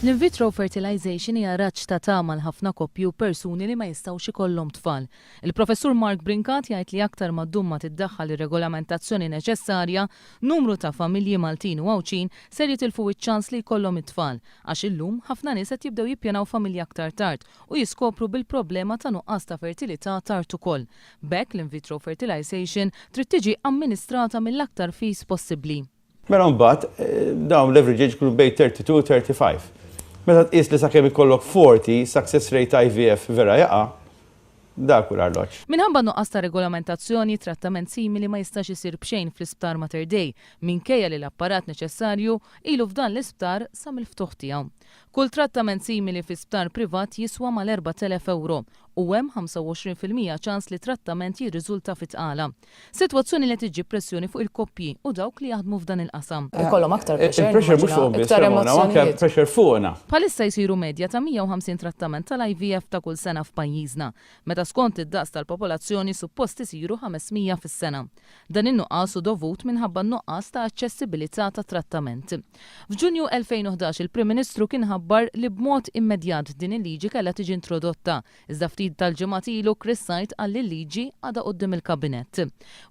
L-in vitro fertilization hija raġġ ta' tama għal ħafna koppji u persuni li ma jistgħux ikollhom tfal. Il-Professur Mark Brincat jgħid li aktar ma ddum ma tiddaħħal ir-regolamentazzjoni neċessarja, numru ta' familji Maltin u Għawdxin ser jitilfu ċ-ċans li jkollhom it-tfal, għax illum ħafna nies qed jibdew jippjanaw familja aktar tard u jiskopru bil-problema ta' nuqqas ta' fertilità tard ukoll. B'hekk l-in vitro fertilization trid tiġi amministrata mill-aktar fis possibbli. Mela mbagħad dawn l-average age jkunu bejn 32 u 35. Meta tqis li sakemm ikollok 40 success rate IVF vera jaqa', dak hu l-arloġġ. Minħabba nuqqas ta' regolamentazzjoni, trattament simili ma jistax isir b'xejn fl-Isptar Mater Dei, minkejja li l-apparat neċessarju ilu f'dan l-isptar sa mill-ftuħ tiegħu. Kull trattament simili fi sptar privat jiswa mal-4,000 ewro u hemm 25% ċans li t-trattament jirriżulta fi tqala. Sitwazzjoni li qed iġġib pressjoni fuq il-koppji u dawk li jaħdmu f'dan il-qasam. Ikollhom aktar pressure. Il-pressure mhux fuqhom biss, iktar Ramona, u anke emozzjonijiet. pressure fuqna. Bħalissa jsiru medja ta' 150 trattament tal-IVF ta' kull sena f'pajjiżna, meta skont id-daqs tal-popolazzjoni suppost isiru 500 fis-sena. Dan in-nuqqas hu dovut minħabba n-nuqqas ta' aċċessibilità tat-trattament. F'Ġunju 2011 il-Prim Ministru kien ħabbar li b'mod immedjat din il-liġi kellha tiġi introdotta, iżda ftit tal-ġimgħat ilu Chris Said qal li l-liġi għadha quddiem il-Kabinett.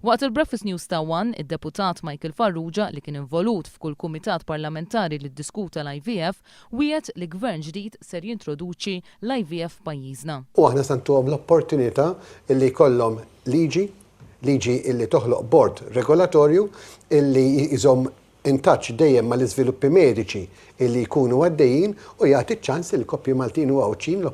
Waqt il-Breakfast News ta' One, id-Deputat Michael Farrugia, li kien involut f'kull kumitat parlamentari li ddiskuta l-IVF, wiegħed li gvern ġdid ser jintroduċi l-IVF f'pajjiżna. U aħna se ntuhom l-opportunità illi jkollhom liġi, liġi illi toħloq bord regolatorju illi jżomm in touch dejjem mal-iżviluppi mediċi illi jkunu għaddejjin u jagħti ċ-ċans lill-koppji Maltin u Għawdxin.